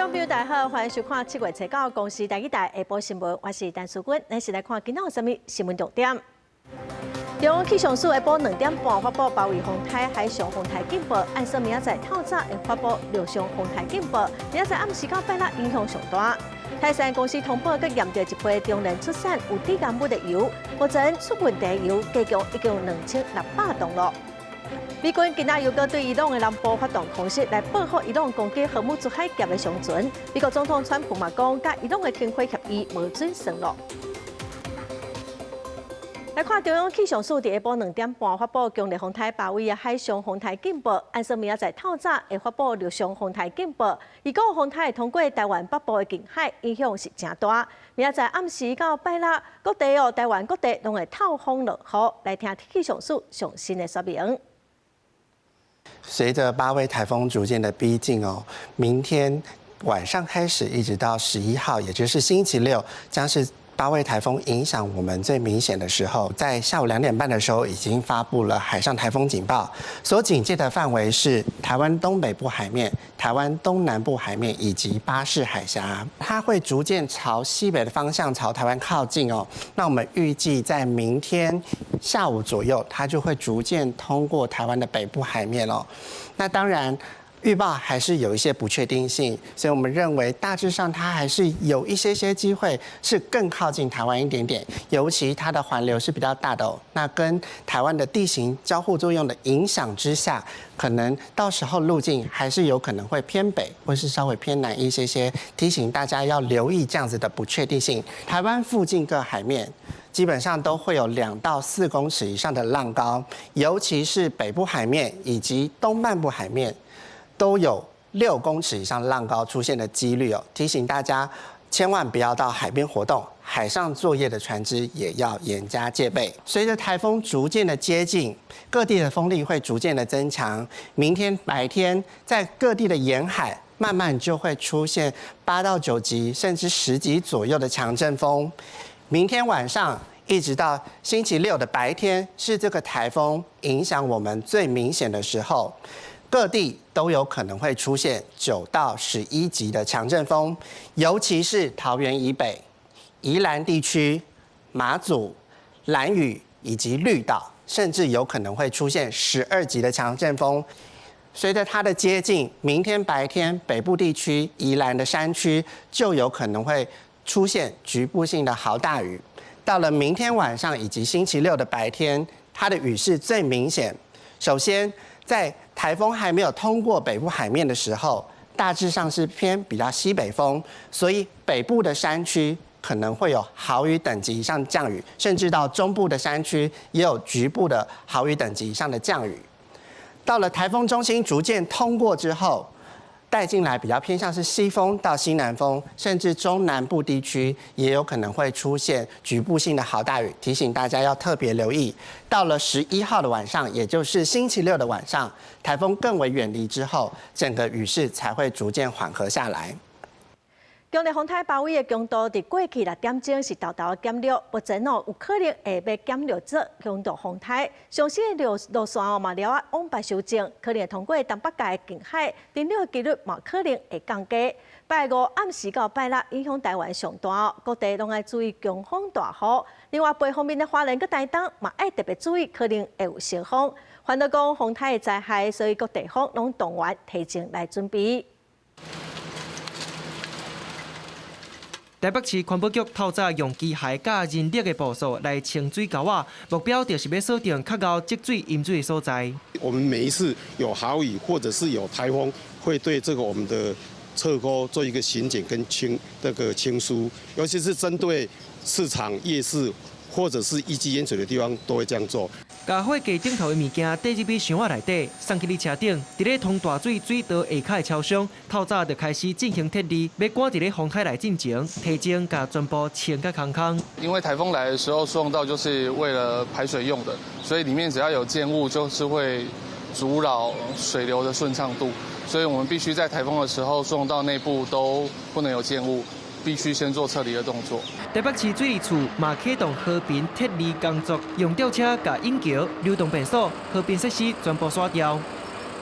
眾朋友大家好，歡迎收看7月初九公視台語台下晡新聞，我是陳淑君。咱先來看今仔有啥物新聞重點。中央氣象署下晡2點半發布八位風颱海上風颱警報，按算明仔載透早會發布陸上風颱警報，明仔載暗時到拜六影響上大。泰山公司通報閣驗著一批中年出產有致癌物的油，目前出問題油加強已經有2600噸囉。美軍今仔又閣對伊朗的南部發動空襲，來報復伊朗攻擊荷姆茲海峽的商船。美國總統川普嘛講，佮伊朗的停火協議無準算囉。來看中央氣象署佇下晡2點半發布強烈風颱巴威的海上風颱警報，按算明仔載透早會發布陸上風颱警報。預告風颱會通過台灣北部的近海，影響是誠大。明仔載暗時到拜六，各地哦，台灣各地攏會透風落雨。來聽氣象署上新的說明。隨著巴威颱風逐漸的逼近哦，明天晚上開始一直到11號，也就是星期六，將是巴威颱風影響我們最明顯的時候，在下午2點半的時候已經發布了海上颱風警報，所警戒的範圍是台灣東北部海面、台灣東南部海面以及巴士海峽。它會逐漸朝西北的方向朝台灣靠近哦。那我們預計在明天下午左右，它就會逐漸通過台灣的北部海面哦。那當然，預報還是有一些不確定性，所以我們認為大致上它還是有一些些機會是更靠近台灣一點點，尤其它的環流是比較大的哦。那跟台灣的地形交互作用的影響之下，可能到時候路徑還是有可能會偏北或是稍微偏南一些些，提醒大家要留意這樣子的不確定性。台灣附近各海面基本上都會有2到4公尺以上的浪高，尤其是北部海面以及東半部海面，都有6公尺以上浪高出現的幾率哦，提醒大家千萬不要到海邊活動，海上作業的船隻也要嚴加戒備。隨著颱風逐漸的接近，各地的風力會逐漸的增強。明天白天在各地的沿海，慢慢就會出現8到9級甚至10級左右的強陣風。明天晚上一直到星期六的白天，是這個颱風影響我們最明顯的時候。各地都有可能會出現9到11級的強陣風，尤其是桃園以北、宜蘭地區、馬祖、蘭嶼以及綠島，甚至有可能會出現12級的強陣風。隨著它的接近，明天白天北部地區、宜蘭的山區就有可能會出現局部性的豪大雨。到了明天晚上以及星期六的白天，它的雨勢最明顯。首先，在颱風還沒有通過北部海面的時候，大致上是偏比較西北風，所以北部的山區可能會有豪雨等級以上降雨，甚至到中部的山區也有局部的豪雨等級以上的降雨。到了颱風中心逐漸通過之後，帶進來比較偏向是西風到西南風，甚至中南部地區也有可能會出現局部性的豪大雨，提醒大家要特別留意。到了11號的晚上，也就是星期六的晚上，颱風更為遠離之後，整個雨勢才會逐漸緩和下來。強烈風颱巴威的強度佇過去6點鐘是沓沓減弱，目前哦有可能會欲減弱做強度風颱。上新的路線哦嘛了愛往北修正，可能會通過東北角的近海，登陸的幾率嘛可能會降低。拜五暗時到拜六影響台灣上大哦，各地攏愛注意強風大雨。另外，北方面的花蓮佮台東嘛愛特別注意，可能會有颱風。環島講風颱的災害，所以各地方攏動員提前來準備。台北市環保局透早用機械佮人力的步數來清水溝仔，目標就是欲鎖定較𠢕積水淹水的所在。我們每一次有豪雨或者是有颱風，會對這個我們的側溝做一個巡檢跟清這個清疏，尤其是針對市場、夜市或者是淤積淹水的地方，都會這樣做。共貨架頂頭的物件帶入去箱仔內底，送去你車頂。佇咧通大水水道下跤的超商，透早就開始進行撤離，欲趕佇咧風颱來進前，提前共全部清甲空空。因為颱風來的時候，疏洪道就是為了排水用的，所以裡面只要有建物，就是會阻擾水流的順暢度，所以我們必須在颱風的時候，疏洪道內部都不能有建物。必須先做撤離的動作。台北市水利處嘛啟動河濱撤離工作，用吊車共引橋、流動便所、河濱設施全部徙掉。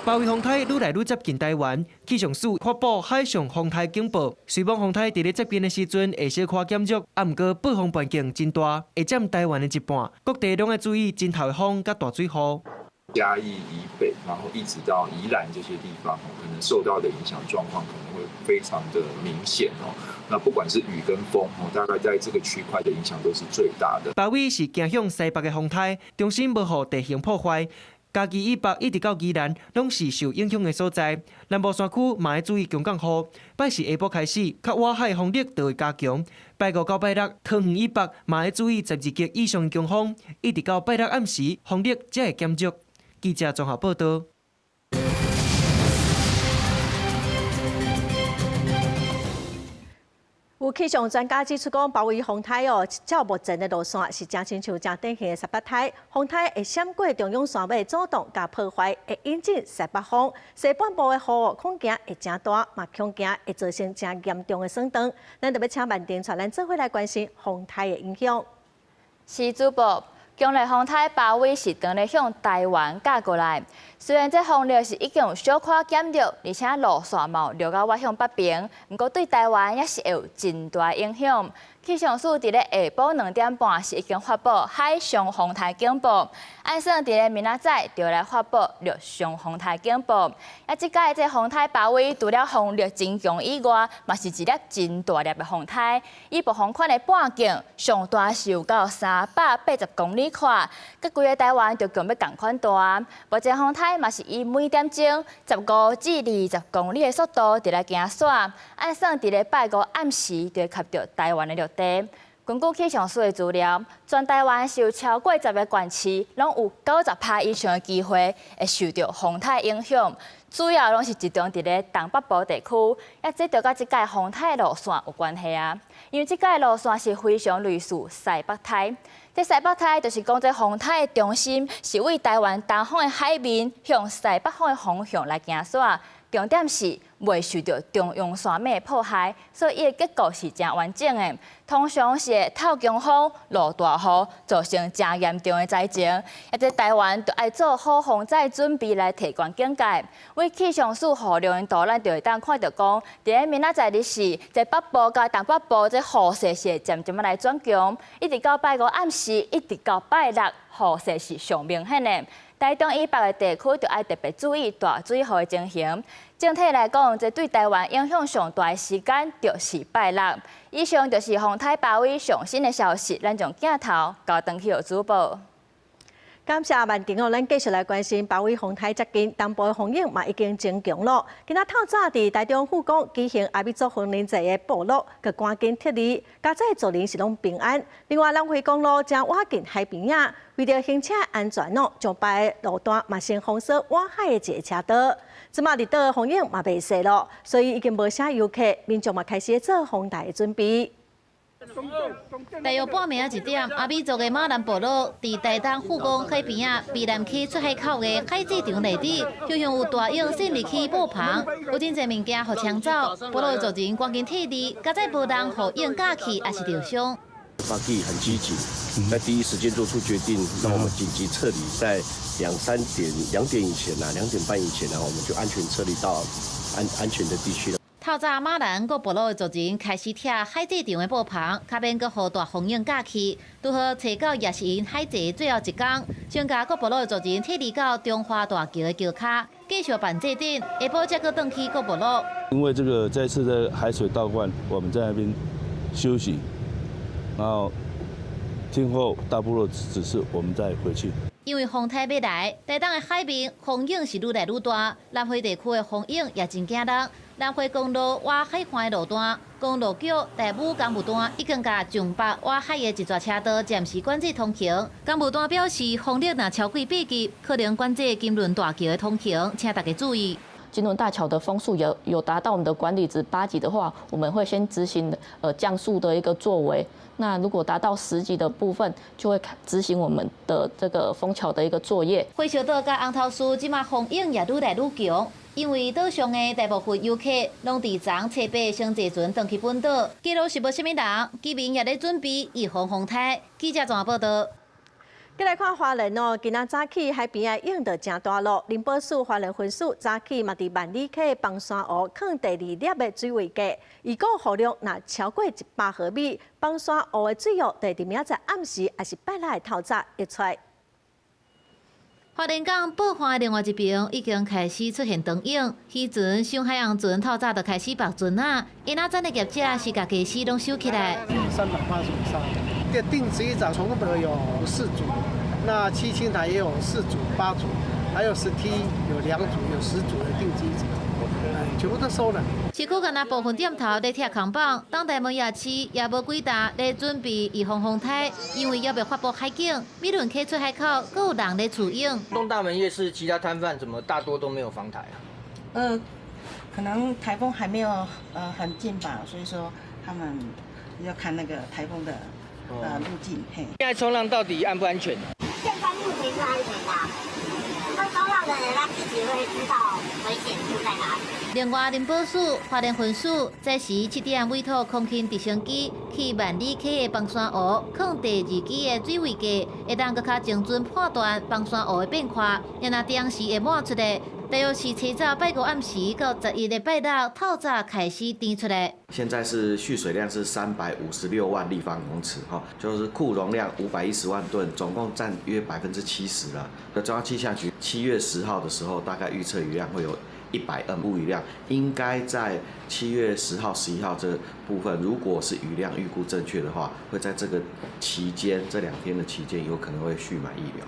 巴威風颱愈來愈接近台灣，氣象署發布海上風颱警報。雖罔風颱佇咧接近的時陣會小可減弱，啊，毋過暴風半徑真大，會佔台灣的一半。各地攏愛注意真頭的風佮大水雨。嘉義以北，然後一直到宜蘭這些地方，可能受到的影響狀況可能會非常的明顯哦。那不管是雨跟風，大概在這個區塊的影響都是最大的。巴威是行向西北的風颱，中心無予地形破壞。嘉義以北一直到宜蘭，攏是受影響的所在。南部山區嘛愛注意強降雨。拜四下晡開始，較倚海風力就會加強。拜五到拜六，桃園以北嘛愛注意12級以上強風，一直到拜六暗時，風力才會減弱。記者綜合報道。有氣象專家指出，講巴威風颱哦，照目前的路線是誠親像誠典型的西北颱。風颱會閃過中央山脈，阻擋佮破壞，會引進西北風。西半部的雨恐驚會誠大，嘛恐驚會造成誠嚴重的損斷。咱特別請曼婷帶咱做伙來關心風颱的影響。是主播，強烈風颱巴威是當咧向台灣軋過來。雖然這風力是已經有小可減弱，而且路線嘛有掠較倚向北邊，毋過對台灣也是會有真大影響。氣象署佇咧下晡2點半是已經發布海上風颱警報，按算佇咧明仔載就來發布陸上風颱警報。啊，這擺的這風颱巴威除了風力真強以外，嘛是一粒真大粒的風颱。以暴風圈的半徑上大是有到380公里寬，佮規个台灣就強欲仝款大。目前風颱嘛是以每點鐘15至20公里的速度佇咧行徙，按算佇咧拜五暗時就會吸著台灣的陸地。根據氣象署的資料，全台灣是有超過10个縣市，攏有90%以上的機會會受著風颱影響，主要攏是集中佇咧東北部地區。啊，這就佮這擺風颱路線有關係啊，因為這擺路線是非常類似西北颱。這西北颱就是講，這風颱的中心是位台灣東方的海面向西北方的方向來行徙。重點是袂受著中央山脈破壞，所以伊的結構是誠完整的。通常是會透強風、落大雨，造成誠嚴重的災情。啊，這台灣就愛做好防災準備來提懸警戒。為氣象署雨量的圖，咱就會當看著講，佇咧明仔載日時，這北部佮東北部這雨勢是會漸漸仔來轉強，一直到拜五暗時，一直到拜六，雨勢是上明顯的。台中以北的地區就愛特別注意大水雨的情形。整體來講，這對台灣影響上大的時間就是拜六。以上就是風颱巴威上新的消息，咱將鏡頭交轉去予主播。感謝曼婷哦，咱繼續來關心巴威風颱接近，東部的風雨嘛已經增強咯。今仔透早佇台中富岡舉行阿彌陀佛靈祭的部落，閣趕緊撤離，佳哉族人是攏平安。另外，南迴公路誠倚近海邊仔，為著行車安全哦，上擺路段嘛先封鎖倚海的一个車道。這馬離島風雨嘛袂細咯，所以已經無啥遊客，民眾嘛開始做風台的準備。大約半暝仔1點，阿美族的馬蘭部落佇台東富岡海邊仔卑南溪出海口的海祭場內底，常常有大湧進入去布棚，有真濟物件予搶走，部落族人趕緊撤離，佳哉無人予湧咬去，抑是著傷。巴基很積極，在第一時間做出決定，讓我們緊急撤離，在2、3點、2點以前啊，2點半以前啊，我們就安全撤離到安全的地區了。透早馬蘭閣部落的族人開始拆海祭場的布棚，較免閣予大風湧咬去。拄好初九也是𪜶海祭最後一工，先共各部落的族人撤離到中華大橋的橋跤，繼續辦祭典。下晡才閣轉去各部落。因為這個這次的海水倒灌，我們在那邊休息，然後聽候大部落指示，我們再回去。因為風颱欲來，台東的海面風湧是愈來愈大，南迴地區的風湧也真驚人。南迴公路倚海岸的路段，公路局大武工務段已經共上北倚海的一逝車道暫時管制通行。工務段表示，風力若超過8級，可能管制金崙大橋的通行，請大家注意。金崙大橋的風速有達到我們的管理值8級的話，我們會先執行降速的一個作為。那如果達到10級的部分，就會執行我們的這個封橋的一個作業。火燒島佮紅頭嶼這馬風湧也愈來愈強，因為島上的大部分遊客攏佇昨初八乘坐船轉去本島，記錄是無啥物人，居民也咧準備預防風颱。記者綜合報道。再來看花蓮哦，今仔早起海邊仔湧就誠大囉。林保署花蓮分署早起嘛佇萬里溪枋山湖囥第二粒的水位計，預估雨量若超過100毫米，枋山湖的水域就佇明仔載暗時抑是拜六的透早溢出來。花蓮港報岸的另外一邊已經開始出現長湧，漁船、上海洋船透早就開始縛船仔，𪜶仔等的業者是共家私攏收起來。385艘，這定置漁場從北有四組，那七星潭也有四組、8組，還有石梯有2組，有10組的定置漁場，全部都收了。市區干焦部分店頭咧拆扛棒，東大門夜市也無幾搭咧準備預防風颱，因為猶未發布海警，米倫溪出海口閣有人咧取用。東大門夜市其他攤販怎麼大多都沒有防颱啊？可能颱風還沒有很近吧，所以說他們要看那個颱風的路徑。嘿，現在衝浪到底安不安全？現在目前是安全的，會衝浪的人他自己會知道危險處在哪裡。另外，林保署、花蓮分署早時7點委託空勤直升機去萬里溪的枋山湖，囥第二支的水位計，會當閣較精準判斷枋山湖的變化。若當時會滿出來，大約是初早拜五暗時到11日拜六透早開始甜出來。現在是蓄水量是356萬立方公尺，哈，就是庫容量510萬噸，總共佔約70%了。那中央氣象局7月10號的時候，大概預測雨量會有100雨量，應該在7月10號、11號這部分，如果是雨量預估正確的話，會在這個期間，這2天的期間，有可能會蓄滿溢流。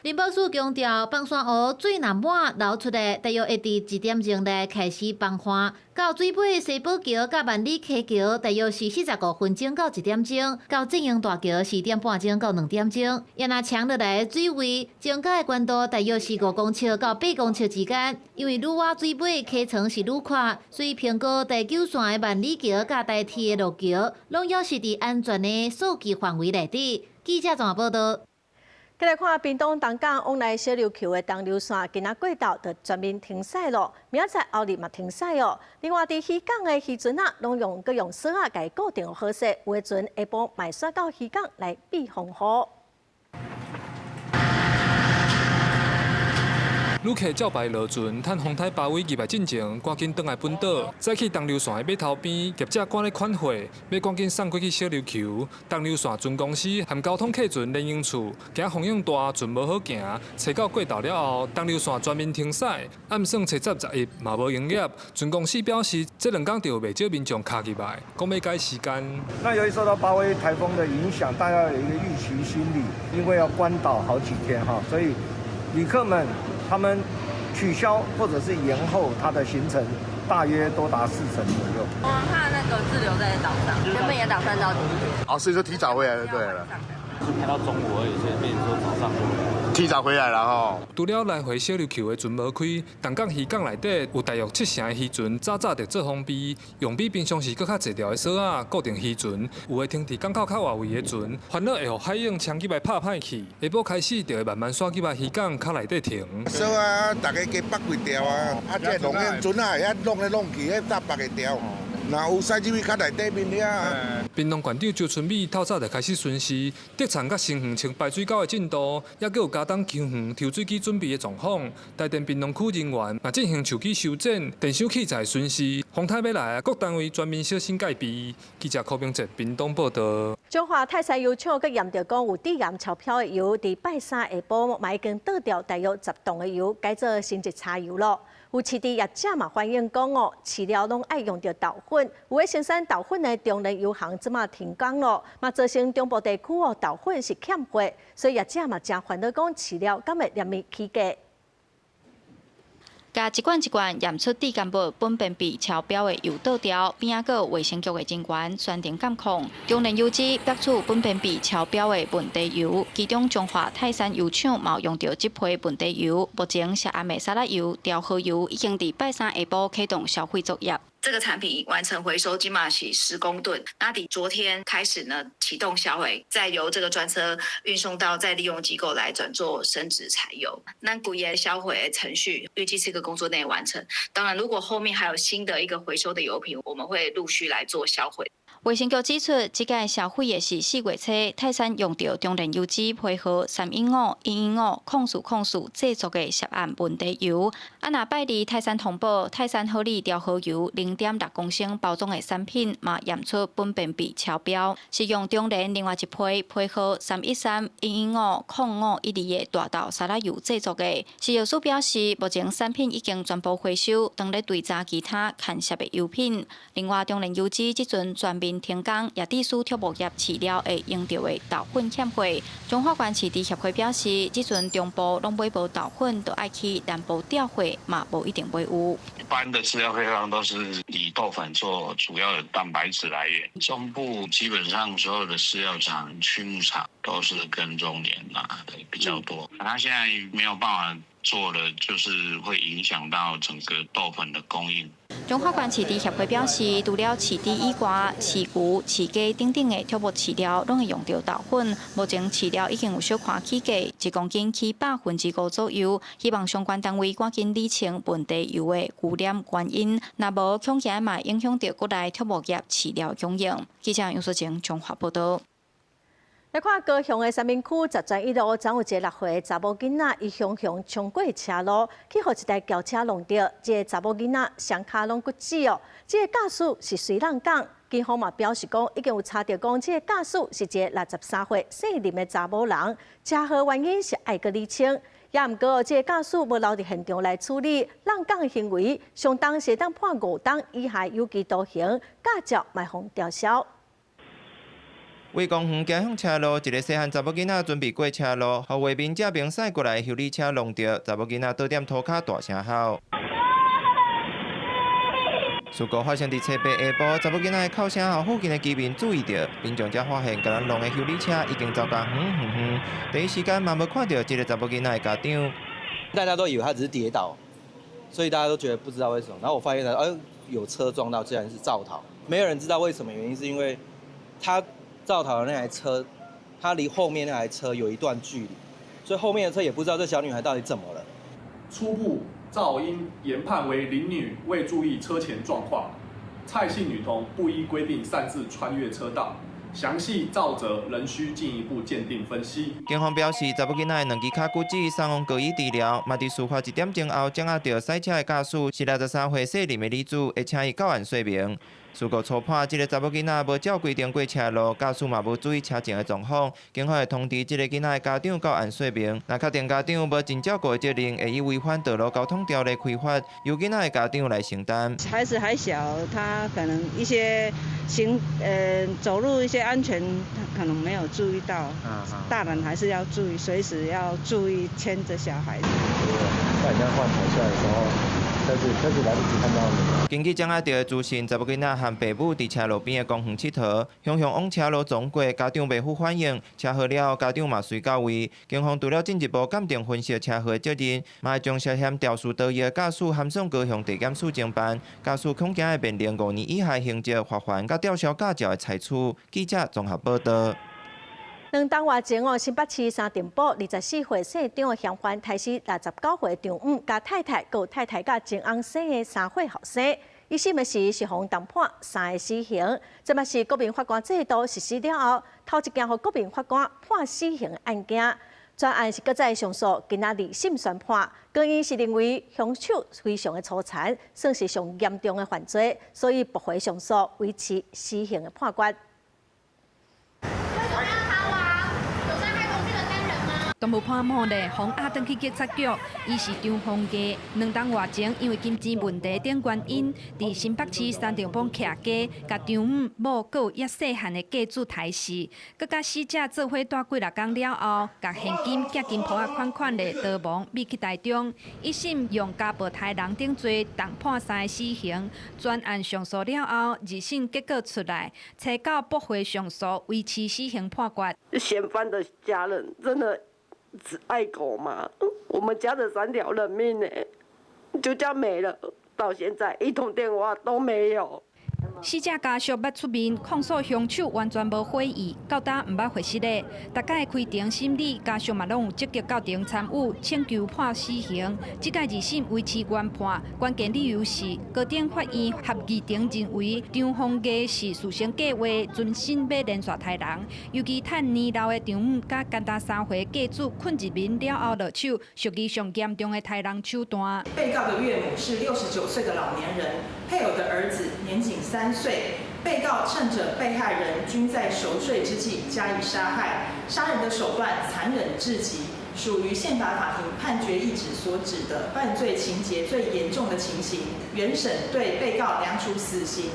林保署強調，枋山湖水若滿流出來，大約會佇1點鐘內開始崩岸。到水尾西寶橋佮萬里溪橋，大約是45分鐘到1點鐘；到正營大橋4點半鐘到2點鐘。也若長落來的水位增加的懸度，大約是5公尺到8公尺之間。因為愈倚水尾溪床是愈闊，所以評估台九線的萬里橋佮台鐵的路橋，攏猶是佇安全的數據範圍內底。記者綜合報導。再來看屏東東港往來小琉球的東琉線，今仔過晝就全面停駛囉，明仔載後日嘛停駛哦。另外，佇漁港的漁船仔，攏用閣用索仔共固定好勢，有的船下晡嘛會徙到漁港來避風雨。旅客照排落船，趁風颱八尾入來進前，趕緊轉來本島。早起東琉線的碼頭邊，業者趕咧款貨，欲趕緊送過去小琉球。東琉線船公司和交通客船聯營處，驚風湧大，船無好行。初九過晝了後，東琉線全面停駛，暗算初十、11嘛無營業。船公司表示，這兩工就有袂少民眾敲入來，講欲改時間。那由於受到八威颱風的影響，大家有一個預期心理，因為要關島好幾天哈，所以旅客們。他們取消或者是延後他的行程，大約多達4成左右。我怕那個滯留在島上，原本也打算到今天。哦，所以說提早回來就對了。是開到中午而已，所以變成說早上就回來。提早回來了吼。除了來回小琉球的船無開，東港漁港內底有大約7成的漁船早早就做防備，用比平常時閣較濟條的索仔固定漁船，有的停佇港口較外圍的船，煩惱會予海湧衝入來拍歹去，下晡開始就會慢慢徙入來漁港較內底停。索仔大家加縛幾條啊，啊這浪湧船仔會曉弄來弄去，彼搭縛會牢。若有駛入去較內底面遐。屏東縣長周春米透早就開始巡視，竹田佮新園清排水溝的進度，抑閣有佳冬球園抽水機準備的狀況。台電屏東區人員嘛進行樹枝修剪、電收器材巡視。風颱欲來，各單位全面小心戒備。記者柯明哲屏東報導。彰化泰山油廠閣驗著講有致癌超標的油，佇拜三下晡嘛已經倒掉大約10噸的油，改做新一柴油囉。有飼豬業者嘛反映講哦，飼料攏愛用著豆粉，有的生產豆粉的中仁油行這馬停工囉，嘛造成中部地區哦豆粉是欠貨，所以業者嘛誠煩惱講飼料敢會連日起價。共一罐一罐驗出致癌物苯便秘超標的油倒掉，邊仔閣有衛生局的人員全程監控。中仁油脂爆出苯便秘超標的問題油，其中彰化泰山油廠嘛有用著這批問題油。目前涉案的沙拉油、調和油已經佇拜三下晡啟動銷毀作業。這個產品完成回收，這馬是10公噸。那佇昨天開始呢，啟動銷毀，再由這個專車運送到再利用機構來轉做生質柴油。那規个銷毀程序預計4個工作內完成。當然，如果後面還有新的一個回收的油品，我們會陸續來做銷毀。衛生局指出，這屆銷毀的是4月初泰山用著中煉油脂批號315-115-0404製作的涉案問題油。啊，若拜二泰山通報，泰山好利調和油0.6公升包裝的產品嘛驗出苯便秘超標，是用中煉另外一批批號313-115-0512的大豆沙拉油製作的。食藥署表示，目前產品已經全部回收，當咧追查其他牽涉的油品。另外，中煉油脂這陣全面停工，也致使畜牧業飼料會用著的豆粉欠貨。彰化縣飼豬協會表示，這陣中部攏買無豆粉，就愛去南部調貨，嘛無一定買有。一般的飼料配方都是以豆粉做主要的蛋白質來源。中部基本上所有的飼料廠、畜牧場都是跟中聯啦比較多。他現在沒有辦法做的，就是會影響到整個豆粉的供應。彰化縣飼豬協會表示，除了飼豬以外，飼牛、飼雞等等的畜牧飼料，攏會用著豆粉。目前飼料已經有小可起價，1公斤起5%左右。希望相關單位趕緊理清問題油的污染原因，若無恐驚嘛影響著國內畜牧業飼料供應。記者楊淑晴彰化報導。來看高雄的三民區十全一路，昨有一个6歲的查某囡仔，伊雄雄衝過車路，去予一台轎車挵著，這个查某囡仔雙跤攏骨折哦。這个駕駛是隨人講，警方嘛表示講，已經有查著講，這个駕駛是一个63歲姓林的查某人，車禍原因是愛閣理清。也毋過，這个駕駛無留佇現場來處理，挵港的行為，相當是會當判5冬以下有期徒刑，駕照嘛予吊銷。為公園行向車路，一个細漢查某囡仔準備過車路，予畫面這邊駛過來的修理車挵著，查某囡仔倒踮塗跤大聲吼。事故發生佇初八下晡，查某囡仔的哭聲予附近的居民注意著，民眾才發現共人挵的修理車已經走甲遠遠遠，第一時間嘛無看著這个查某囡仔的家長。大家都以為他只是跌倒，所以大家都覺得不知道為什麼。然後我發現了，哎，有車撞到，竟然是肇逃，沒有人知道為什麼，原因是因為他肇逃的那台車，他離後面那台車有一段距離，所以後面的車也不知道這小女孩到底怎麼了。初步肇因研判為林女未注意車前狀況，蔡姓女童不依規定擅自穿越車道，詳細肇責仍需進一步鑑定分析。警方表示，查某囡仔的兩支跤骨折，送往高醫治療，嘛佇事發1點鐘後，掌握著賽車的駕駛是63歲姓林的女子，會請伊到案說明。事故初判，這个查某囡仔無照規定過車路，駕駛嘛無注意車前的狀況，警方會通知這个囡仔的家長到案說明。若確定家長無盡照顧的責任，會以違反道路交通條例開罰，由囡仔的家長來承擔。孩子還小，他可能一些行走路一些安全，他可能沒有注意到。大人還是要注意，隨時要注意牽著小孩子。在人家換跑下來的時候，車子來不及看到你。根據掌握著的資訊，查某囡仔和爸母佇車路邊的公園𨑨迌，雄雄往車路撞過，家長袂赴反應，車禍了後，家長嘛隨到位。警方除了進一步鑑定分析車禍的責任，嘛會將涉嫌肇事逃逸的駕駛函送高雄地檢署偵辦，駕駛恐驚會面臨5年以下刑責、罰鍰佮吊銷駕照的裁處。記者綜合報導。2冬外前哦，新北市三重埔24歲姓張的嫌犯，刣死69歲丈母佮太太，閣有太太佮前翁生的3歲後生。一審的時是予重判三个死刑，這嘛是國民法官制度實施了後，頭一件予國民法官判死刑的案件。全案是閣再上訴，今仔二審宣判，原因是認為兇手非常的粗殘，算是上嚴重的犯罪，所以駁回上訴，維持死刑的判決。動物判無咧，予押轉去警察局。伊是張鳳月，2冬外前因為金錢問題等原因，佇新北市三重埔徛家，共丈母某閣有抑細漢的繼子刣死，閣佮死者做伙蹛幾若工了後，共現金、寄金鋪仔款款咧逃亡，秘去台中。一審用家暴刣人等罪，重判三个死刑。全案上訴了後，二審結果出來，初九駁回上訴，維持死刑判決。嫌犯的家人真的只愛狗嗎？我們家的3條人命呢，就這樣沒了，到現在一通電話都沒有。死者家屬捌出面控訴兇手完全無悔意，到今毋捌獲釋的。逐擺開庭審理，家屬嘛攏有積極到庭參與，請求判死刑。這屆二審維持原判，關鍵理由是高等法院合議庭認為張鳳儀是事先計劃，存心欲連續刣人。尤其趁年老的張姆佮簡單3歲繼子睏入眠了後落手，屬於上嚴重的刣人手段。被告的岳母是69歲的老年人，配偶的兒子年僅3歲。被告趁着被害人均在熟睡之際加以殺害，殺人的手段殘忍至極，屬於憲法法庭判決意旨所指的犯罪情節最嚴重的情形。原審對被告量處死刑，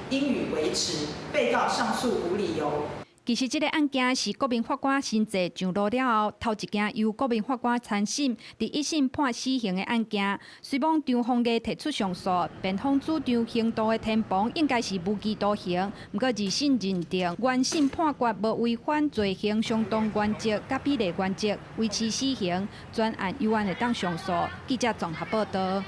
應予維持。被告上訴無理由。其實這个案件是國民法官新制上路了後，頭一件由國民法官參審，佇一審判死刑的案件。雖罔張鳳儀提出上訴，辯方主張刑度的天篷應該是無期徒刑，毋過二審認定原審判決無違反罪刑相當原則佮比例原則，維持死刑。全案猶原會當上訴。記者綜合報道。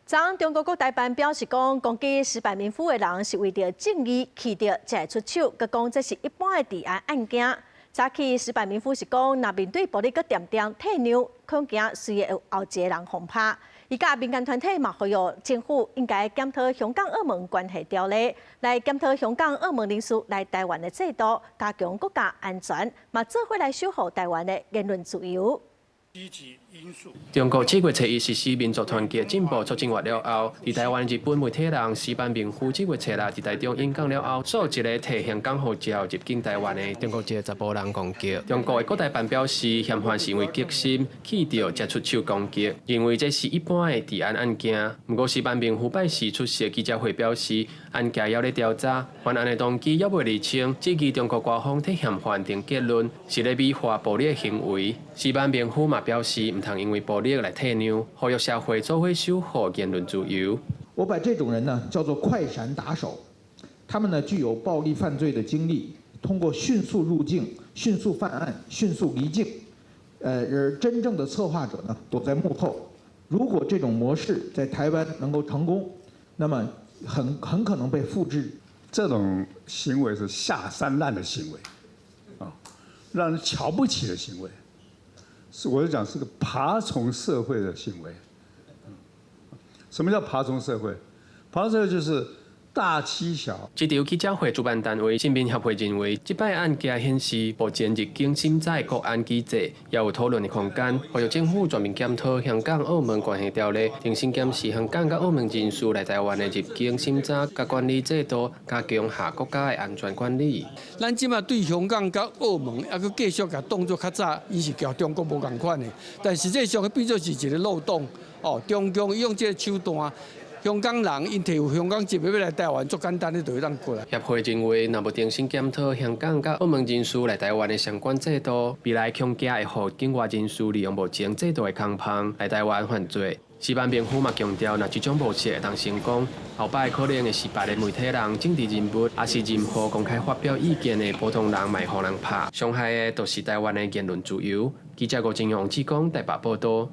昨昏中國國台辦表示講，攻擊矢板明夫的人是為著正義氣著才會出手，閣講這是一般的治安案件。早起矢板明夫是講，若面對暴力閣恬恬退讓，恐驚隨會有後一个人予拍。伊佮民間團體嘛呼籲政府應該檢討香港澳門關係條例，來檢討香港澳門人士來台灣的制度，加強國家安全，嘛做伙來守護台灣的言論自由。中國7月初一實施民族團結進步促進法了後，佇台灣日本媒體人矢板明夫這月初六佇台中演講了後，索一个提香港護照入境台灣的中國籍查埔人攻擊。中國的國台辦表示，嫌犯是因為激心氣著才出手攻擊，認為這是一般的治安案件。毋過矢板明夫拜四出席記者會表示，案件猶咧調查，犯案的動機猶未釐清，質疑中國官方替嫌犯定結論是咧美化暴力的行為。矢板明夫嘛表示，毋通因為暴力來退讓，呼籲社會做伙守護言論自由。我把這種人呢叫做快閃打手，他們呢具有暴力犯罪的經歷，通過迅速入境、迅速犯案、迅速離境，而真正的策劃者呢躲在幕後。如果這種模式在台灣能夠成功，那麼很可能被複製。這種行為是下三濫的行為，啊，讓人瞧不起的行為。是，我就講是個爬蟲社會的行為。什麼叫爬蟲社會？爬蟲社會就是大欺小。這場記者會主辦單位新民協會認為，這擺案件顯示目前入境審查的國安機制也有討論的空間，呼籲政府全面檢討香港澳門關係條例，重新檢視香港佮澳門人士來台灣的入境審查佮管理制度，加強下國家的安全管理。咱這馬對香港佮澳門，猶閣繼續共當作較早，伊是共中國無仝款的，但實際上變做是一个漏洞。哦，中共用這个手段。香港人𪜶提有香港籍欲來台灣，足簡單的就會當過來。協會認為，若無重新檢討香港佮澳門人士來台灣的相關制度，未來恐驚會予境外人士利用目前制度的空縫來台灣犯罪。矢板明夫嘛強調，若這種模式會當成功，後擺可能會是別个媒體人、政治人物，抑是任何公開發表意見的普通人，嘛會予人拍。傷害的都是台灣的言論自由。記者吳正陽、志剛台北報道。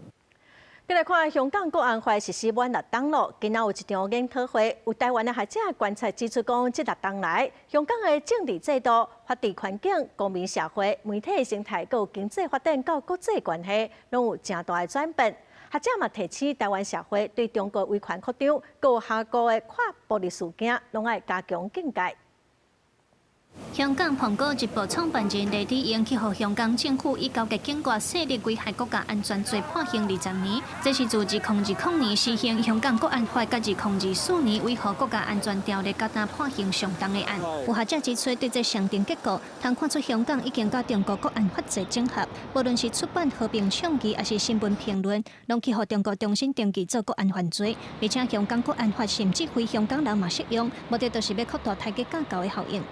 再來看香港國安法實施滿六冬咯，今仔有一場研討會，有台灣的學者觀察指出講，這六冬來，香港的政治制度、法治環境、公民社會、媒體生態、閣有經濟發展佮國際關係，攏有誠大的轉變。學者嘛提醒台灣社會對中國威權擴張、閣有下個的跨暴力事件，攏愛加強警戒。香港《蘋果日報》創辦人黎智英去予香港政府以勾結境外勢力危害國家安全罪判刑20年，這是自2020年施行香港國安法，佮2024年維護國家安全條例，佮今判刑相同的案。有學者指出，對這相定結果，通看出香港已經佮中國國安法制整合，無論是出版和平倡議，抑是新聞評論，攏去予中國重新登記做國安犯罪。而且香港國安法甚至非香港人嘛適用，目的就是欲擴大刣雞咬狗的效應。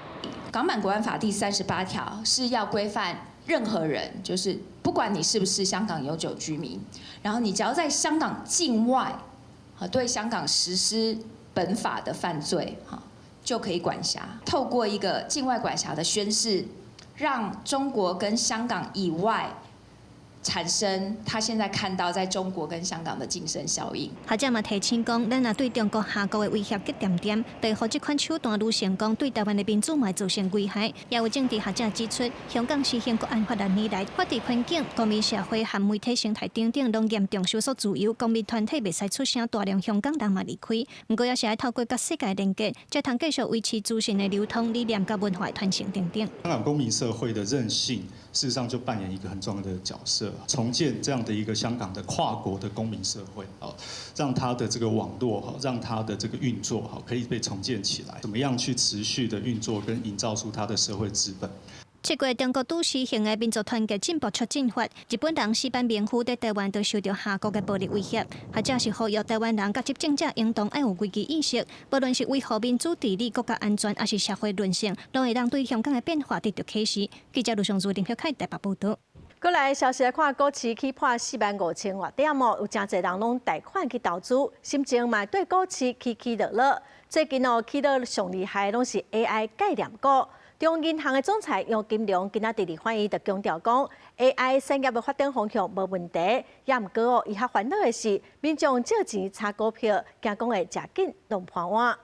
港版國安法第38條是要規範任何人，就是不管你是不是香港永久居民，然後你只要在香港境外，對香港實施本法的犯罪，就可以管轄。透過一個境外管轄的宣示，讓中國跟香港以外產生他現在看到在中國跟香港的晉升效應。學者嘛提醒講，咱若對中國下國的威脅激恬恬，對予這款手段愈成功，對台灣的民主嘛會造成危害。也有政治學者指出，香港實行國安法6年來，法治環境、公民社會和媒體生態等等，攏嚴重收縮自由，公民團體袂使出聲，大量香港人嘛離開。毋過，也是愛透過佮世界連結，才通繼續維持資訊的流通、理念佮文化傳承等等。香港公民社會的韌性，事實上就扮演一個很重要的角色，重建這樣的一個香港的跨國的公民社會，哦，讓它的這個網絡，哈，讓它的這個運作，哈，可以被重建起來。怎麼樣去持續的運作跟營造出它的社會資本？ 7月中國拄施行的民族團結進步促進法，日本人矢板明夫佇台灣就受著下國的暴力威脅，或者是呼籲台灣人佮執政者應當愛有危機意識，無論是維護民主治理、國家安全，抑是社會韌性，攏會當對香港的變化得著啟示。記者盧尚如、林曉凱台北報導。過來消息來看，股市起破4萬5千外點哦，有誠濟人攏貸款去投資，心情嘛對股市起起落落。最近哦，起落上厲害攏是 AI 概念股。中央銀行的總裁楊金龍今仔佇立法院就強調講，AI 產業的發展方向無問題，也毋過哦，伊較煩惱的是民眾借錢炒股票，驚講會誠緊攏破碗。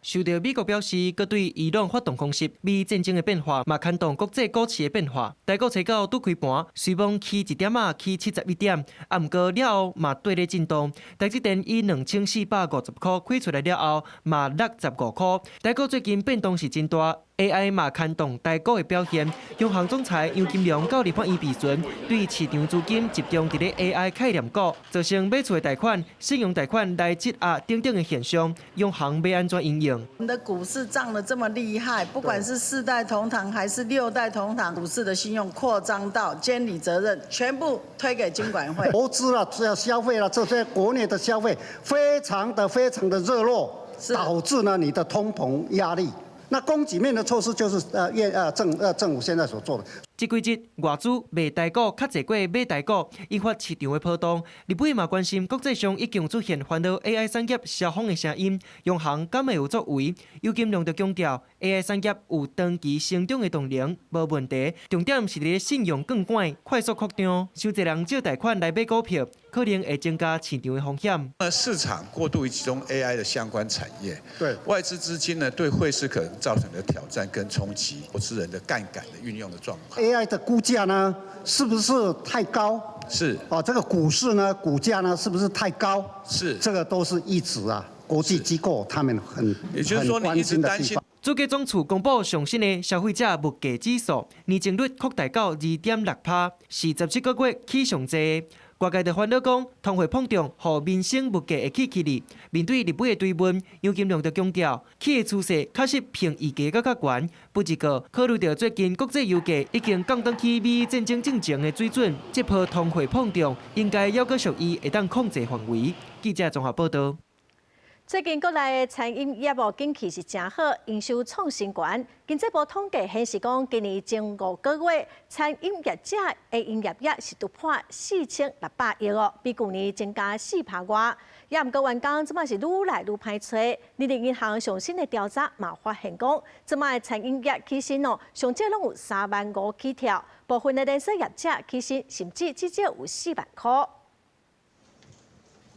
受著美國表示，閣對伊朗發動空襲，美伊戰爭的變化，嘛牽動國際股市的變化。台股初九拄開盤，隨罔起一點仔，起71點，啊，毋過了後嘛綴咧震盪。台積電以2450箍開出來了後，嘛落15箍。台股最近變動是真大，AI 嘛牽動台股的表現。央行總裁楊金龍到立法院備詢，對市場資金集中佇咧 AI 概念股，造成買厝的貸款、信用貸款來質押等等的現象，央行欲按怎因應？我們的股市漲得這麼厲害，不管是四代同堂還是六代同堂，股市的信用擴張到監理責任全部推給金管會。投資了，消費了，這些國內的消費非常的非常的熱絡，導致呢你的通膨壓力。那供給面的措施就是政府現在所做的。這幾日外資賣台股較濟過買台股，引發市場的波動。立委嘛關心國際上已經出現煩惱 AI 產業燒風的聲音，央行敢會有作為？楊金龍就強調，AI 產業有長期成長的動能，無問題。重點是佇信用槓桿快速擴張，傷濟人借貸款來買股票，可能會增加市場的風險。那市場過度集中 AI 的相關產業，對外資資金呢，對匯市可能造成的挑戰跟衝擊，投資人的槓桿的運用的狀況。 AI 的估價呢，是不是太高？是。哦，這個股市呢，股價呢，是不是太高？是。這個都是一直啊，國際機構他們很也就是說，你一直擔心。主計總處公布上新的消費者物價指數，年增率擴大到2.6%，是17個月起上濟。外界就煩惱講，通貨膨脹予民生物價會起起哩。面對立委的追問，楊金龍就強調，起的趨勢確實比預期閣較懸。不過，考慮著最近國際油價已經降轉去美伊戰爭進前的水準，這波通貨膨脹應該猶閣屬於會當控制範圍。記者綜合報導。最近國內的餐飲業哦，景氣是誠好，營收創新高。經濟部統計顯示講，今年前5個月餐飲業者的營業額是突破4600億哦，比舊年增加4%外。也毋過員工這擺是愈來愈歹揣。人力銀行上新的調查嘛發現講，這擺餐飲業起薪哦，上少攏有3萬5起跳，部分的連鎖業者起薪甚至至少有4萬箍。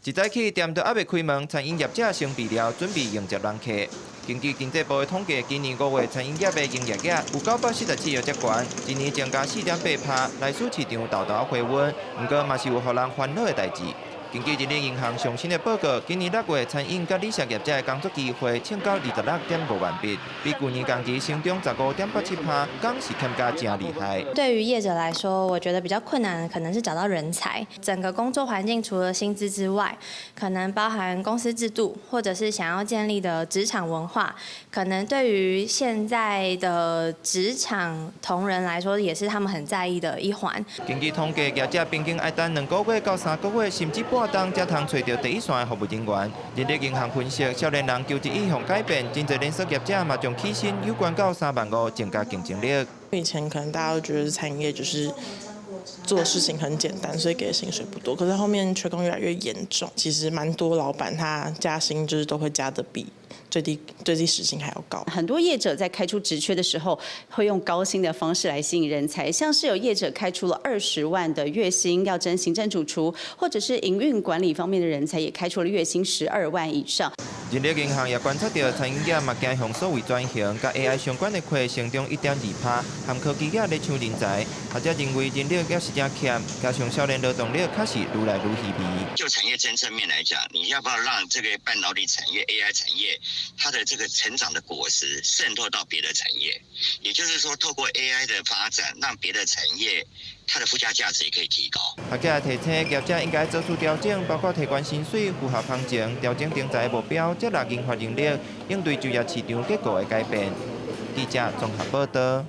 一早起店都猶未開門，餐飲業者先備料，準備迎接人客。根據經濟部的統計，今年5月餐飲業的營業額有947億遮懸，一年增加4.8%，來使市場沓沓回溫。毋過嘛是有予人煩惱的代誌。根據人力銀行上新的報告，今年6月餐飲佮飲食業者的工作機會衝到26.5萬筆，比舊年同期成長15.87%，敢是欠價誠厲害。對於業者來說，我覺得比較困難，可能是找到人才。整個工作環境除了薪資之外，可能包含公司制度，或者是想要建立的職場文化，可能對於現在的職場同仁來說，也是他們很在意的一環。根據統計，業者平均愛等2個月到3個月，甚至半冬才通揣著第一線的服務人員。人力銀行分析，少年人求職意向改變，真濟連鎖業者嘛將起薪有懸到3萬5，增加競爭力。以前可能大家都覺得餐飲業就是做事情很簡單，所以給的薪水不多。可是後面缺工越來越嚴重，其實蠻多老闆他加薪就是都會加得比最低時薪還要高。很多業者在開出職缺的時候，會用高薪的方式來吸引人才，像是有業者開出了20萬的月薪，要徵行政主廚，或者是營運管理方面的人才，也開出了月薪12萬以上。人力銀行也觀察到，餐飲業嘛驚向數位轉型，佮 AI 相關的課成長1.2%，含科技業咧搶人才。學者認為人力猶是誠欠，加上少年勞動力確實愈來愈稀微。就產業政策面來講，你要不要讓這個半導體產業、AI 產業，它的這個成長的果實滲透到別的產業？也就是說，透過 AI 的發展，讓別的產業它的附加價值也可以提高。學者提醒業者應該做出調整，包括提懸薪水、符合行情、調整徵才目標、接納研發能力，應對就業市場結構的改變。記者綜合報道。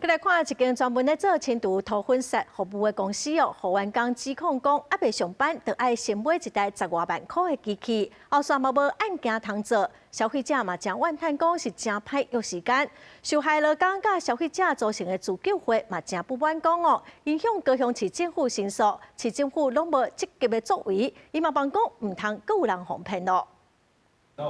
閣來看一間專門咧做清除塗粉刷服務的公司哦，予員工指控講，猶未上班就愛先買一台十外萬箍的機器，後續嘛無按件通做，消費者嘛誠怨嘆講是誠歹約時間。受害勞工佮消費者組成的自救會嘛誠不滿講哦，𪜶向高雄市政府申訴，市政府攏無積極的作為，伊嘛放講毋通閣有人予騙咯。有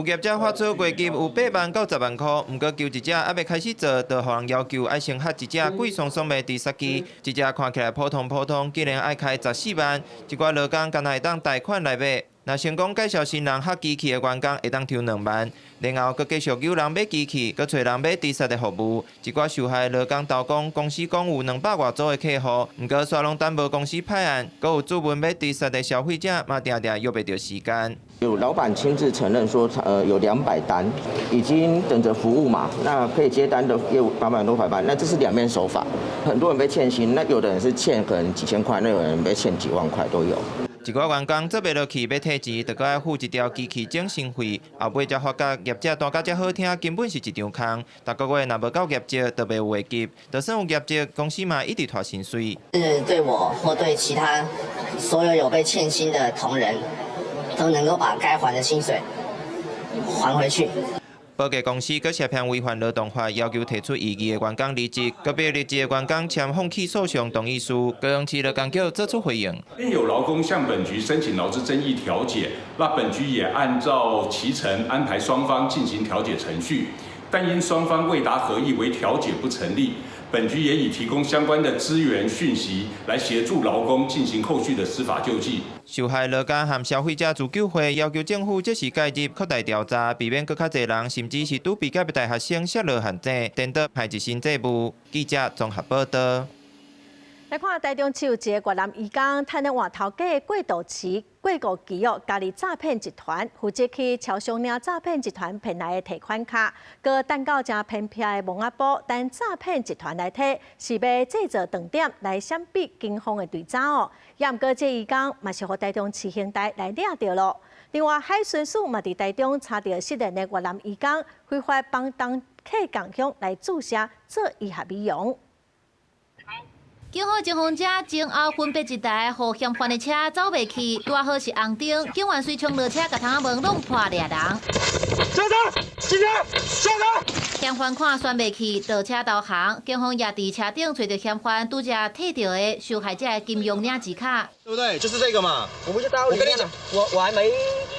業者發出月入有8萬到10萬箍，毋過求職者猶未開始做，就予人要求愛先學一隻貴桑桑的除屑機，這隻看起來普通普通，竟然愛開14萬，一寡勞工干焦會當貸款來買。若成功介紹新人學機器的員工會當抽2萬，然後閣繼續誘人買機器，閣揣人買除屑的服務。一寡受害勞工投講，公司講有200外組的客戶，毋過煞攏等無公司派案，閣有主問欲除屑的消費者嘛，定定約袂著時間。有老闆親自承認說，有200單已經等着服務嘛，那可以接單的業務800多塊半，那這是兩面手法。很多人被欠薪，那有的人是欠可能幾千塊，那有人被欠幾萬塊都有。一寡員工做袂落去，欲退錢，就閣愛付一條機器整新費，後尾才發覺業者彈甲遮好聽，根本是一場空。逐個月若無夠業績，就袂有月入；就算有業績，公司嘛一直拖薪水。是對我或對其他所有有被欠薪的同仁，都能夠把該還的薪水還回去。保潔公司閣涉嫌違反勞動法，要求提出異議的員工離職，閣逼離職的員工簽放棄訴訟同意書。高雄市勞工局做出回應。另有勞工向本局申請勞資爭議調解，那本局也按照期程安排雙方進行調解程序，但因雙方未達合意為調解不成立，本局也已提供相關的資源訊息來協助勞工進行後續的司法救濟。受害勞工和消費者自救會要求政府即時介入擴大調查，避免閣較濟人，甚至是拄畢業的大學生摔落陷阱，顛倒歹一身債務。記者綜合報道。來看台中市有一个越南移工，趁咧換頭家的過渡期、過渡期哦，加入詐騙集團，負責去超商領詐騙集團騙來的提款卡，閣等到誠偏僻的墓仔埔，等詐騙集團來提，是欲製造斷點來閃避警方的追查哦。也毋過這移工嘛是予台中市刑隊來掠著咯。另外，海巡署嘛佇台中查著失聯的越南移工，非法幫東客共鄉來注射做醫學美容。警方偵防車前後分別一台，予嫌犯的車走袂去，拄好是紅燈，警員隨衝落車，共窗仔門弄破掠人。下車！警察！下車！嫌犯看旋袂去，倒車投降。警方也佇車頂揣著嫌犯拄才提著的受害者的金融領錢卡。對不對？就是這個嘛。我不知道。我跟你講，我還沒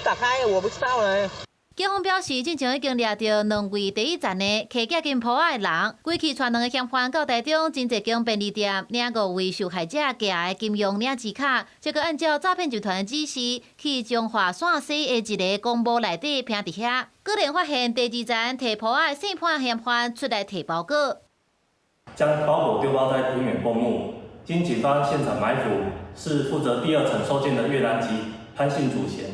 打開，我不知道呢。警方表示，進前已經掠著兩位第一站的騎寄金鋪仔的人，規氣帶兩个嫌犯到台中真濟間便利店領五位受害者寄的金融領錢卡，這個按照詐騙集團的指示，去彰化陕西的一个公墓內底徛佇遐，果然發現第二層提鋪仔的姓潘嫌犯出來提包裹，將包裹丟包在偏遠公墓，經警方現場埋伏，是負責第二層收件的越南籍潘姓主嫌。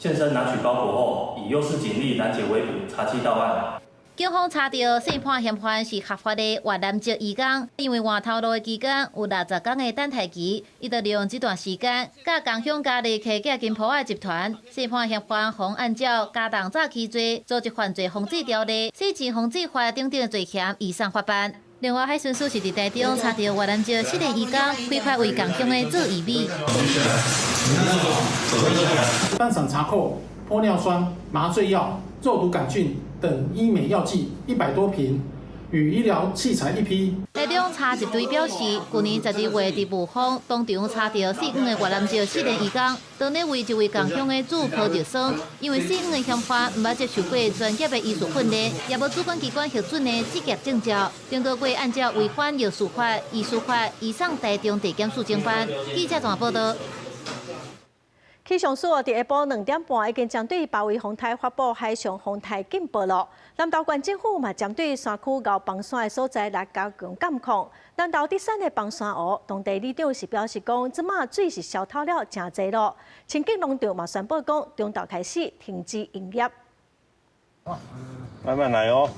現身拿取包裹後，以優勢警力攔截圍捕，查緝到案。警方查著姓潘嫌犯是合法的越南籍移工，因為換頭路的期間有60天的等待期，伊就利用這段時間，佮共鄉加入騎劫金鋪仔集團。姓潘嫌犯予按照加重詐欺罪、組織犯罪防治條例、洗錢防治法等等罪嫌移送法辦。另外，海巡署是佇台中查著越南籍失聯移工，非法為共鄉的做醫美。當場查扣玻尿酸、麻醉藥、肉毒桿菌等醫美藥劑100多瓶，与医疗器材一批。台中查一队表示，去年12月伫雾峰当场查著死亡的越南籍四名移工，当咧为一位仝乡的主铺石霜，因为死亡的嫌犯毋捌接受过专业的医术训练，也无主管机关核准的执业证照，顶个月按照违反药事法、医师法，移送台中地检署侦办。记者综合报道。气象署伫下晡2点半已经针对八维风台发布海上风台警报了。南投县政府嘛针对山区𠢕崩山的所在来加强监控。南投德山的崩山湖，当地里长是表示讲，这马水是消透了诚济咯。清境农场嘛宣布讲，中昼开始停止营业。慢慢来哦。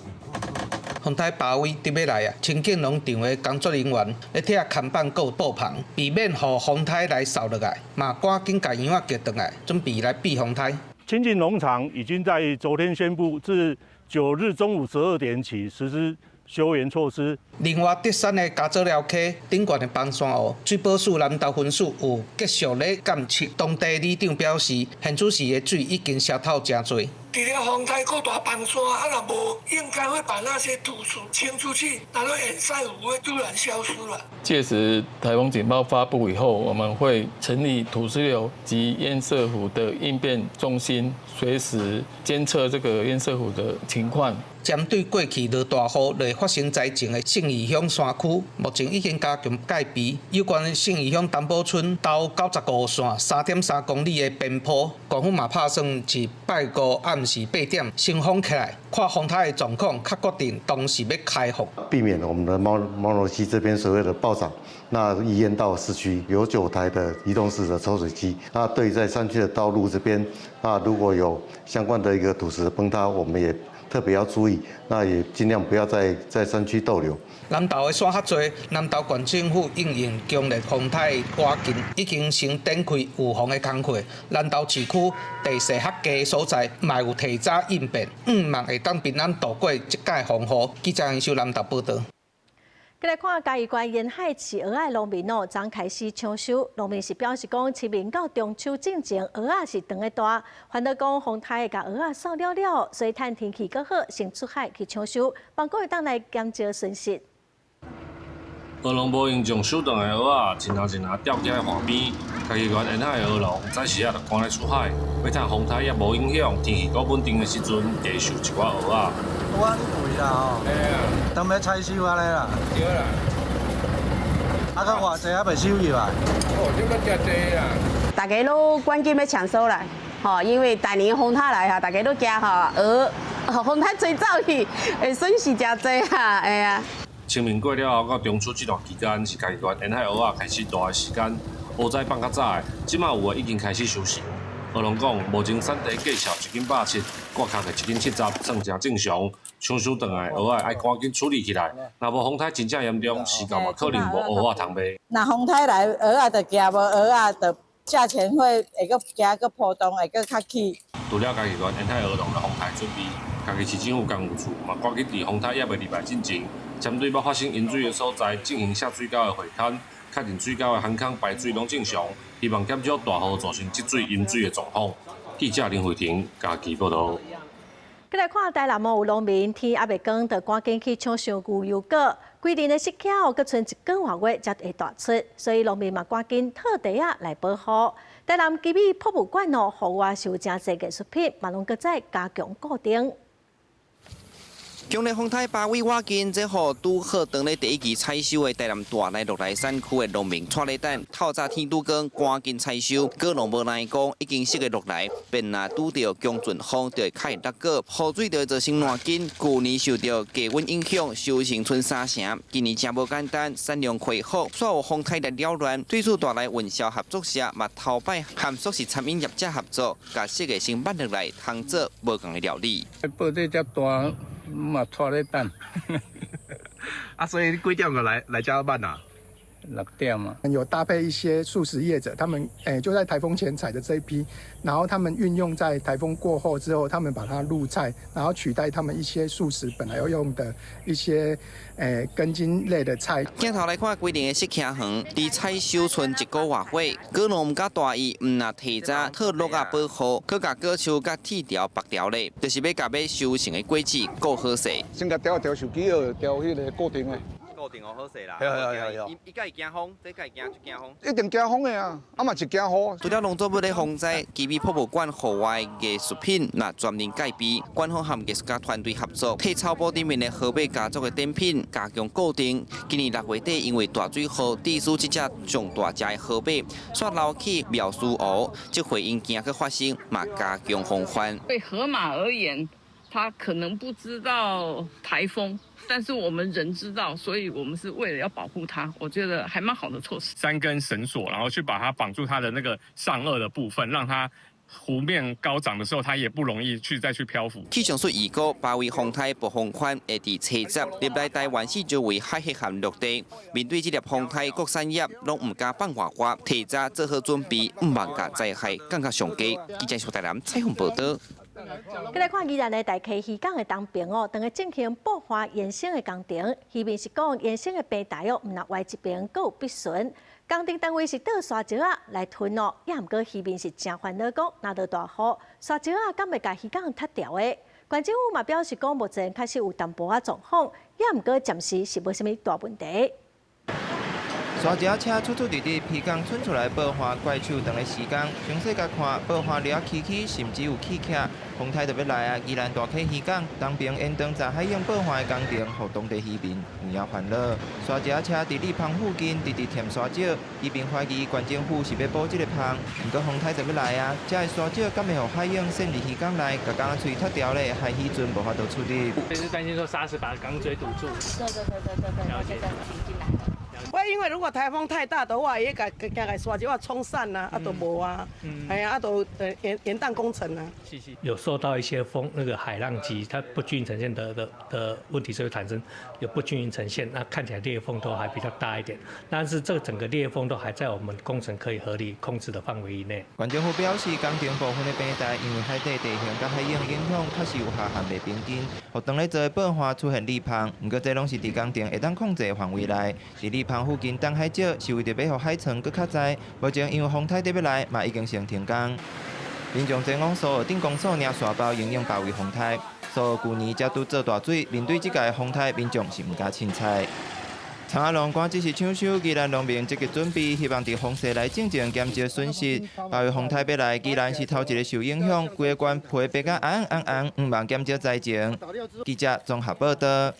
风台八维伫欲来啊！清境农场的工作人员咧拆看板佮布棚，避免予风台来扫落来，嘛赶紧共羊仔叫转来，准备来避风台。清境农场已经在昨天宣布，自9日中午12点起实施休园措施。另外，德山的佳做寮溪顶悬的崩山湖，水保署南投分署有继续咧监测。当地里长表示，现此时的水已经消透诚济。除了风台阁大崩山，啊，若无应该会把那些土石清出去，然后堰塞湖会突然消失了。届时台风警报发布以后，我们会成立土石流及堰塞湖的应变中心，随时监测这个堰塞湖的情况。针对过去落大雨会发生灾情的信义乡山区，目前已经加强戒备。有关信义乡东堡村到95线3.3公里的边坡，县府嘛拍算是拜五暗时8点先封起来，看风台的状况，较决定当时欲开放。避免我们的猫猫罗溪这边所谓的暴涨，那淹到市区有9台的移动式的抽水机。那对在山区的道路这边，那如果有相关的一个土石崩塌，我们也特别要注意，那也尽量不要在山区逗留。南投的山较济，南投县政府应用强烈风台的活动，已经先展开预防的工课。南投市区地势较低所在，嘛有提早应变，向望会当平安度过这届风雨。记者杨秀南投报道。阁来看嘉义县沿海饲蚵仔农民哦，昨开始抢收。农民是表示讲，清明到中秋进前，蚵仔是长咧大，烦恼讲风台会共蚵仔扫了了，所以趁天气阁好，先出海去抢收，望讲会当来减少损失。蚵农无闲将收转来蚵仔，一篮一篮吊起来岸边。嘉义县沿海的蚵农早时仔就赶咧出海，欲趁风台犹无影响，天气阁稳定的时阵，加收一寡蚵仔。拄仔肥啦吼，当欲采收按呢啦。对啦。啊，阁偌济犹未收入来？哦，这阁诚济啦。大家拢赶紧欲抢收啦，吼，因为逐年风台来哈，大家拢惊吼，蚵风台吹走去，会损失诚济哈，会啊。清明过了后到中秋这段期间，是嘉义县沿海蚵仔开始大的时间，蚵仔放较早的，这马有的已经开始收成。蚵农讲，目前产地价数一斤170，割壳的一斤70，算诚正常。抢收转来蚵仔爱赶紧处理起来，若无风台真正严重，时到嘛可能无蚵仔通卖。若风台来，蚵仔就惊无蚵仔，就价钱会会阁惊阁波动，会阁较起。除了嘉义县沿海蚵农的风台准备，嘉义市政府工务处嘛赶紧伫风台犹未入来进前，针对欲发生淹水的所在进行下水沟的会勘，确认水沟的航空排水拢正常，希望减少大雨造成积水淹水的状况。记者林慧婷嘉义报道。阁来看台南有农民天犹未光，就赶紧去抢收牛油果。规年的湿气，阁賰一个外月才会大出，所以农民嘛赶紧套袋仔来保护。台南奇美博物馆哦，户外是有诚济艺术品，嘛拢阁再加强固定。强烈风台八维倚近，这予拄好当咧第一季采收的台南大内鹿来山区的农民𤆬咧等，透早天拄光，赶紧采收。果农无奈讲，已经熟的鹿来，便若拄著强阵风，就会较会落果，雨水就会造成烂根。旧年受著低温影响，收成賰三成，今年真无简单，产量恢复，煞有风台来扰乱。对此大内运销合作社嘛头摆和素食餐饮业者合作，共熟的先挽落来，通做无仝的料理。报这遮大。嘛，𤆬咧等。啊，所以你几点就来来遮挽啊？ 6點啊。有搭配一些素食業者，他們就在颱風前採的這一批，然後他們運用在颱風過後之後，他們把它入菜，然後取代他們一些素食本來要用的一些根莖類的菜。鏡頭來看，規定的石墘園，佇採收賰一個外歲，果農毋敢大意，毋若提早套落仔保護，閣共果樹佮鐵條縛牢咧，就是欲共欲收成的果子顧好勢。先共調調手機，調彼个固定的。固定予好勢啦。係係係係。伊伊敢會驚風，這敢會驚，就驚風。一定驚風的啊，啊嘛是驚雨。除了農作物咧防災，奇美博物館戶外藝術品若專人戒備，館方和藝術家團隊合作，替草埔頂面的河馬家族的展品加強固定。今年6月底，因為大水雨，致使這隻上大隻的河馬煞流去妙思湖，這回𪜶驚閣發生，嘛加強防範。對河馬而言，它可能不知道颱風，但是我們人知道，所以我們是為了要保護它，我覺得還蠻好的措施。 3根繩索，然後去把它綁住它的那個上顎的部分，讓它湖面高漲的時候，它也不容易去再去漂浮。氣象署預估，八維風颱暴風圈會佇初十入來台灣四周圍海峽和陸地。面對這粒風颱，各產業攏毋敢放緩緩，提早做好準備，毋茫共災害降到上低。記者蘇台南採訪報導。閣來看宜蘭的大溪漁港的東爿哦，當咧進行布花延伸的工程，漁民是講延伸的平台哦，毋若歪一邊，閣有必損。工程單位是倒沙石仔來吞哦，也毋過漁民是誠煩惱，講若落大雨，沙石仔敢會共漁港塌掉的？縣政府嘛表示講，目前確實有淡薄仔狀況，也毋過暫時是無啥物大問題。沙石車出出入入，漁港伸出來布岸怪手長的時間，詳細共看，布岸掠起起，甚至有起徛，風颱就欲來啊！宜蘭大溪漁港東爿延長在海湧布岸的工程，予當地漁民有影煩惱。沙石車佇礫芳附近直直填沙石，漁民懷疑縣政府是欲補這个芳，毋過風颱就欲來啊！這个沙石敢會予海湧滲入漁港內，共港仔喙塌掉咧，害漁船無法度出入。就是擔心說沙石把港嘴堵住。對對對對對對，了解。進來。我因為如果颱風太大的話，也共共共沙石仔沖散啊，啊都無啊，哎呀，啊都延宕工程啊。有受到一些風那個海浪擊，它不均勻呈現的問題，就會產生有不均勻呈現，那看起來裂縫都還比較大一點。但是這個整個裂縫都還在我們工程可以合理控制的範圍以內。縣政府表示，工程部分的平台因為海底地形佮海湧影響，確實有下陷袂平均，予當咧做的布岸出現裂縫。毋過這攏是佇工程會當控制的範圍內。佇礫芳附近擋海石是為著欲予海床閣較濟。目前因為風颱欲來，嘛已經先停工。民眾前往蘇澳鎮公所領沙包，因應八維風颱。蘇澳舊年才拄做大水，面對這屆風颱，民眾是毋敢凊彩。陳阿龍趕只是搶收，宜蘭農民積極準備，希望佇風勢來進前減少損失。八維風颱欲來，宜蘭是頭一个受影響，規个縣皮白甲紅紅紅，毋望減少災情。記者綜合報導。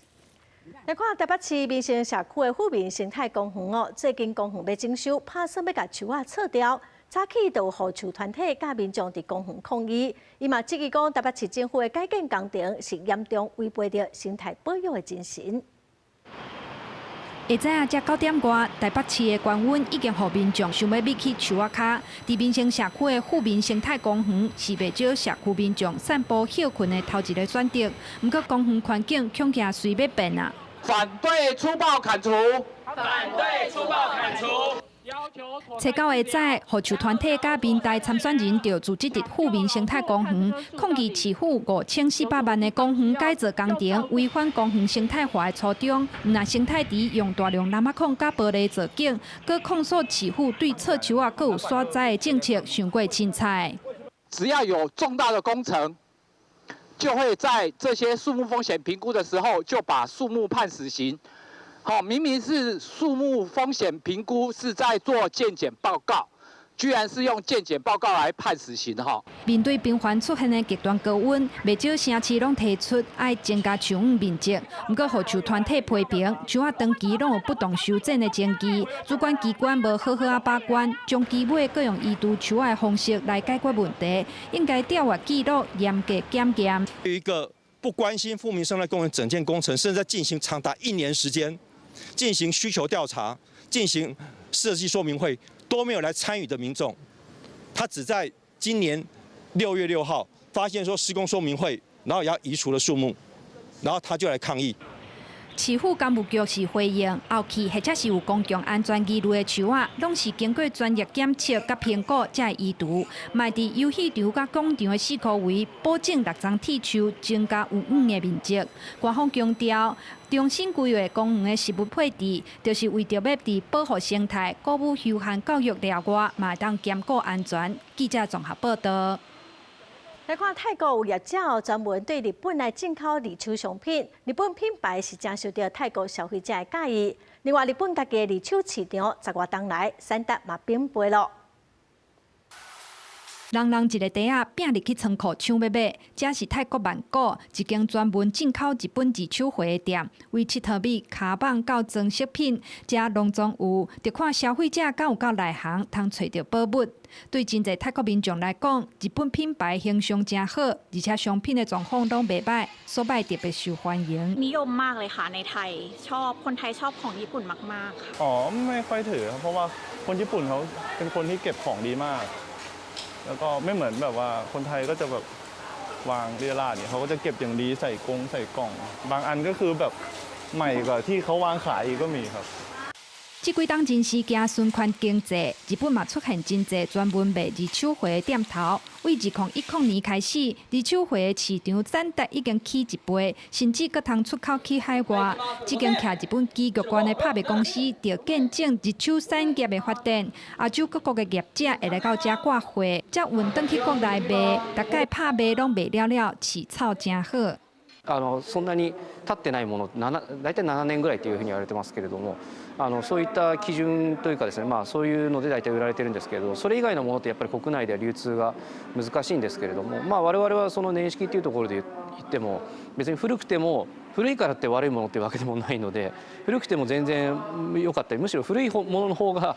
來看台北市民生社區的富民生態公園哦，最近公園欲整修，拍算欲共樹仔撤掉。早起就有護樹團體佮民眾佇公園抗議，伊嘛質疑講台北市政府的改建工程是嚴重違背著生態保育的精神。下早仔才9點外，台北市的高溫已經予民眾想欲覕去樹仔跤。佇民生社區的富民生態公園是袂少社區民眾散步歇睏的頭一个選擇。毋過公園環境恐驚隨欲變啊！反對粗暴砍除！反對粗暴砍除！初九下早，護樹團體佮民代參選人就組織佇富民生態公園抗議市府5400萬的公園改造工程，違反公園生態化的初衷。毋但生態池用大量藍仔礦佮玻璃造景，閣控訴市府對撤樹仔閣有沙災的政策傷過凊彩。只要有重大的工程，就會在這些樹木風險評估的時候，就把樹木判死刑。好，明明是樹木風險評估是在做健檢報告，居然是用健檢報告來判死刑哈。面對頻繁出現的極端高溫，袂少城市攏提出愛增加樹木面積。毋過護樹團體批評，樹仔長期攏有不當修剪的證據，主管機關無好好仔把關，終其尾閣用移除樹仔的方式來解決問題，應該調閱記錄，嚴格檢驗。一個不關心富民生態公園整建工程，甚至在進行長達1年時間。進行需求調查、進行設計說明會都沒有來參與的民眾，他只在今年6月6號發現說施工說明會，然後要移除了樹木，然後他就來抗議。市府工务局是回应，后期或者是有公共安全疑虑的树仔，攏是经过专业检测佮评估才会移除。嘛佇遊戲場佮廣場的四箍圍，保證六叢鐵樹增加有園的面積。官方強調，重新規劃公園的植物配置，就是為著欲佇保護生態、鼓舞休閒教育了外，嘛會當兼顧安全。記者綜合報道。來看泰國有業者專門對日本來進口二手商品，日本品牌是誠受著泰國消費者的佮意。另外，日本家己的二手市場十外冬來產值嘛翻倍囉。人人一个袋仔拚入去倉庫搶欲買，這是泰國曼谷一間專門進口日本二手貨的店，為𨑨迌物、跤蠓到裝飾品，遮攏總有。著看消費者敢有夠內行，通揣著寶物。對真濟泰國民眾來講，日本品牌形象誠好，而且商品的狀況攏袂䆀，所以特別受歡迎。นิยมมากเลยค่ะในไทยชอบคนไทยชอบของญี่ปุ่นมากๆค่ะ อ๋อไม่ค่อยถือเพราะว่าคนญี่ปุ่นเขาเป็นคนที่เก็บของดีมากแล้วก็ไม่เหมือนแบบว่าคนไทยก็จะแบบวางเรี่ยราดเนี่ยเขาก็จะเก็บอย่างดีใส่กงใส่กล่องบางอันก็คือแบบใหม่กว่าที่เขาวางขายอีกก็มีครับ這幾冬真時驚循環經濟，日本嘛出現真濟專門賣二手貨的店頭。為2010年開始，二手貨的市場產值已經起一倍，甚至閣通出口去海外。這間徛日本崎玉縣的拍賣公司，就見證二手產業的發展。亞洲各國的業者會來到遮掛貨，才運轉去國內賣。逐擺拍賣攏賣了了，市草誠好。そんなに経ってないもの、大体7年ぐらいというふうに言われてますけれども、そういった基準というかですね、まあそういうので大体売られてるんですけれど、それ以外のものってやっぱり国内では流通が難しいんですけれども、まあ我々はその年式っていうところで言っても別に古くても古いからって悪いものっていうわけでもないので、古くても全然良かったり、むしろ古いものの方が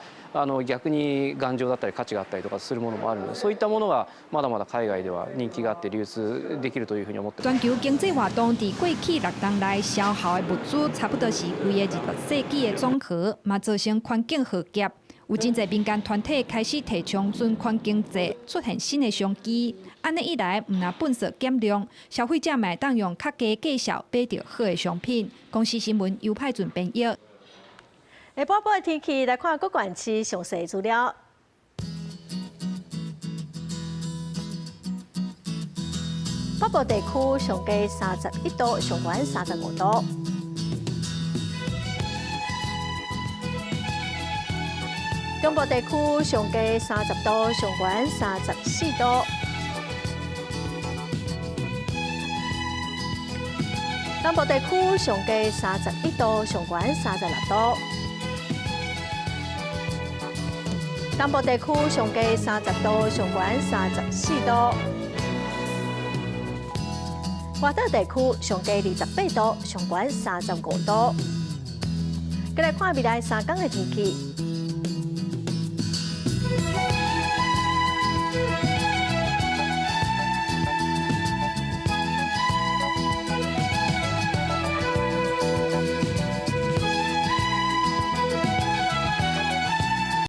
逆に頑丈だったり価値があったりとかするものもあるので、そういったものがまだまだ海外では人気があって流通できるというふうに思ってます。全球經濟活動佇過去6冬內消耗的物資，差不多是規个20世紀的總和，嘛造成環境浩劫。有真濟民間團體開始提倡循環經濟，出現新的商機。按呢一來，毋但垃圾減量，消費者嘛會當用較低價數買著好的商品。公視新聞尤派俊編譯。下晡晡的天氣來看各縣市詳細資料。北部地區上低31度，上懸35度。中部地區上低30度，上懸34度。南部地區上低31度，上懸36度。南部地區上低30度，上懸34度。外島地區上低28度，上懸35度。再來看未來3天的天氣。